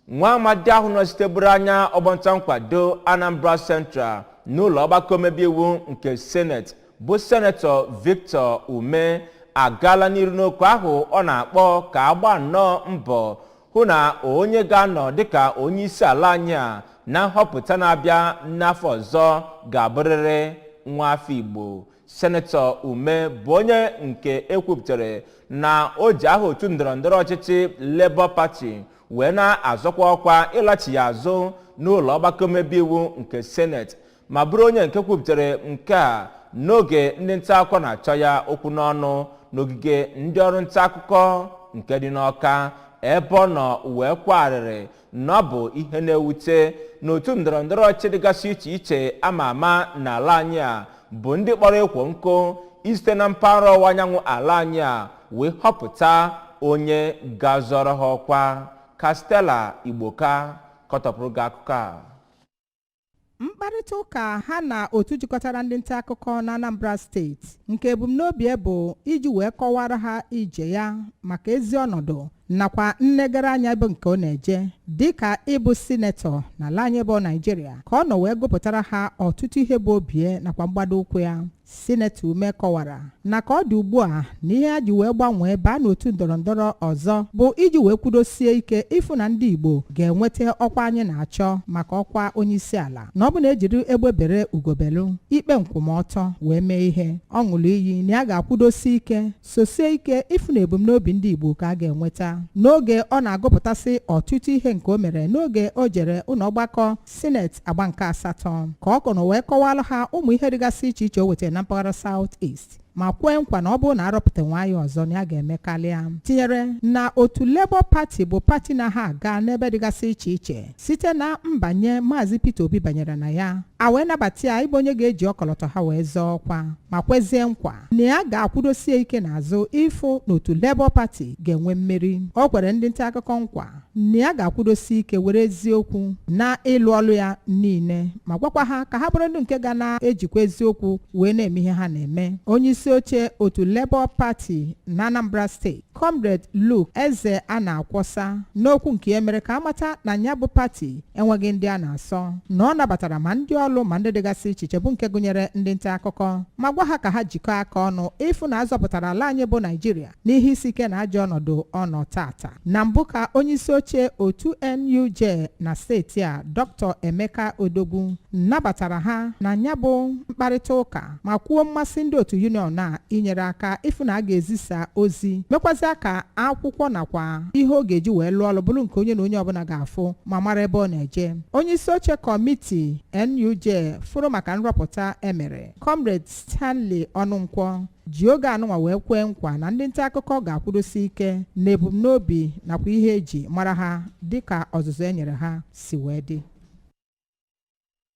Nwa amadi ahụ nọchiteburu anya ọgbọnta nkwado Anambra Central n'ụlọ ọgbakọ omebe iwu nke Seneti, bụ Senetọ Victor Umeh, agaala n'iru n'oku ahụ ọ na-akpọ ka agba nnọọ mbọ hụ na onye ga-anọ dịka onye isi ala anyị a na nhọpụta na-abịa n'afọ ọzọ ga-abụrịrị nwa afọ Igbo. Senetọ Umeh bụ onye nke ekwupụtara na o ji aha otu ndọrọndọrọ ọchịchị Labour Party wee na-azọkwa ọkwa ịlachi ya azụ n'ụlọ ọgbakọ omebe iwu nke Seneti, ma bụrụ onye nke kwupụtara nke a n'oge ndị nta akụkọ na-achọ ya okwu n'ọnụ n'ogige ndị ọrụ nta akụkọ nke dị n'Ọka, ebe ọ nọ wee kwagharịrị na ọ bụ ihe na-ewute na otu ndọrọndọrọ ọchịchị dịgasị iche iche ama ama n'ala anyị a bụ ndị kpọrọ ekwo nkụ isite na mpaghara ọwụwa anyanwụ ala anyị a wee họpụta onye ga-azọrọ ha ọkwa. Ka Stella Igboka kọtọpụrụ gị akụkọ a. Mkparịta ụka ha na otu jikọtara ndị nta akụkọ na Anambra Steeti, nke ebumnobi bụ iji wee kọwara ha ije ya maka ezi ọnọdụ nakwa nnegara anya bụ nke ọ na-eje dịka ịbụ sinetọ n'ala anyị bụ Naijiria, ka ọ nọ wee gụpụtara ha ọtụtụ ihe bụ obie nakwa mgbado ụkwụ ya. Sinetọ Umeh kọwara na ka ọ dị ugbu a na ihe ha ji wee gbanwee baa n'otu ndọrọndọrọ ọzọ bụ iji wee kwudosie ike ịfụ na ndị Igbo ga-enweta ọkwa anyị na-achọ maka ọkwa onye isi ala, na ọ bụ na ejiri egbe bere ugobelu ikpe nkwụmọtọ wee mee ihe. Ọ ṅụrụ iyi na ya ga-akwụdosi ike, sosie ike ịfụ na ebumnobi ndị Igbo ka a ga-enweta. N'oge ọ na-agụpụtasị ọtụtụ ihe nke o mere n'oge o jere ụlọ ọgbakọ Sineti agba nke asatọ, ka ọ kọrọ wee kọwalụ ha ụmụ ihe dịgasị iche iche o wetara na mpaghara South East, ma kwee nkwa na ọ bụrụ na arọpụta nwaanyị ọzọ na ya ga-eme karịa, tinyere na otu Labour Party bụ pati na ha aga n'ebe dịgasị iche iche site na mbanye Maazị Peter Obi banyere na ya, a wee nabata ya ịbụ onye ga-eji ọkọlọtọ ha wee zọọ ọkwa, ma kwezie nkwa na ya ga-akwụdosie ike n'azụ ịfụ na otu Labour Party ga-enwe mmeri. O kwere ndị nta akụkọ nkwa na ya ga-akwụdosi ike were eziokwu na ịlụ ọlụ ya niile, ma gwakwa ha ka ha bụrụ ndị nke ga na-ejikwa eziokwu wee na-eme ihe ha na-eme. Onye isi oche otu Labour Party na Anambra Steeti, Comrade Luke Eze a na-akwọsa, n'okwu nke ya mere ka amata na ya bụ pati enweghị ndị a na-asọ, na ọ nabatara ma ndị ọlụ ma ndị dịgasị iche iche, bụ nke gụnyere ndị nta akụkọ, ma gwa ha ka ha jikọọ aka ọnụ ịfụ na azọpụtara ala anyị bụ Naijiria n'ihe isi ike na ajọ ọnọdụ ọ nọ tata. Na mbụ ka onye isi oche otu NUJ na steeti a, Dr. Emeka Odogwu, nabatara ha na ya bụ mkparịta ụka, ma kwuo mmasị ndị otu union a inyere aka ịfụ na a ga-ezisa ozi, mekwazịa ka akwụkwọ nakwa ihe ọ ga-eji wee lụọ ọrụ bụrụ nke onye na onye ọbụla ga-afụ ma mara ebe ọ na-eje. Onye isi oche kọmiti NUJ fụrụ maka nrọpụta emere, Comrade Stanley Ọnụnkwọ, ji oge anụnwa wee kwee nkwa na ndị nta akụkọ ga-akwụdosi ike na ebumnobi nakwa ihe eji mara ha dịka ọzụzụ e nyere ha si wee dị.